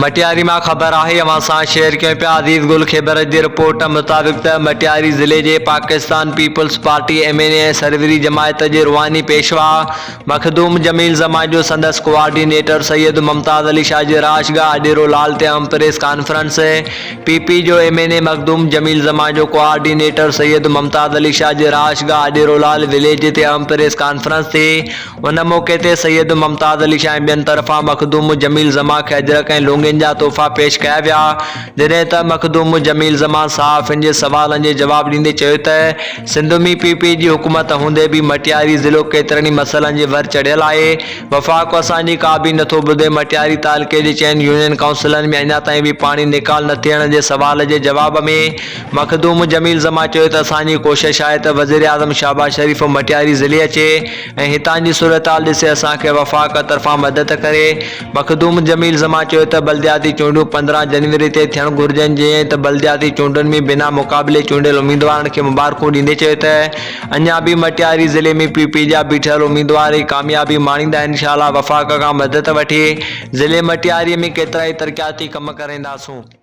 مٽياري مان خبر آهي اوهان سان شيئر ڪيون پيا عزيز گل خيبر جي رپورٽ مطابق ته مٽياري ضلعي جي Pakistan peoples party M N A ۽ Sarwari جماعت جي روحاني پيشوا مخدوم جميل زمان جو سندس ڪوآرڊينيٽر سيد ممتاز علي شاهه جي رهائشگاهه اڏيرو لال تي اهم پريس ڪانفرنس پي پي جو M N A Makhdoom Jamil Zaman جو ڪوآرڊينيٽر سيد ممتاز علي شاهه جي رهائشگاهه اڏيرو لال وليج تي اهم پريس ڪانفرنس ٿي. ان موقعي تي سيد ممتاز علي شاهه ۽ ٻين طرفان مخدوم جميل زمان کي اجرڪ ۽ لونگين جا تحفا پيش ڪيا ويا، جڏهن ته مخدوم جميل زمان صحافين جي سوالن جي جواب ڏيندي چيو ته سنڌ ۾ پي پي جي حڪومت هوندي به مٽياري ضلعو ڪيترن ئي مسئلن جي ور چڙهيل آهي، وفاق اسان جي ڪا به نٿو ٻڌي، مٽياري تعلقي جي چئن يونين ڪائونسلن ۾ اڃا تائين به پاڻي نيڪال نه ٿيڻ جي سوال جي جواب ۾ مخدوم جميل زمان چيو ته اسان جي ڪوشش آهي ته وزيراعظم شهباز شريف مٽياري ضلعي اچي ۽ هتان جي صورتحال ڏسي اسان کي وفاق طرفان مدد ڪري. مخدوم جميل زمان چيو ته بلدياتي چونڊون 15 جنوري تي ٿيڻ گهرجن جئين ته بلدياتي چونڊن ۾ بنا مقابلي چونڊيل اميدوارن کي مبارڪون ڏيندي چيو ته اڃا به مٽياري ضلعي ۾ پي پي جا بيٺل اميدوار ئي ڪاميابي ماڻيندا انشاء الله وفاق کان مدد وٺي ضلعي مٽياري ۾ ڪيترائي ترقياتي ڪم ڪرائينداسون.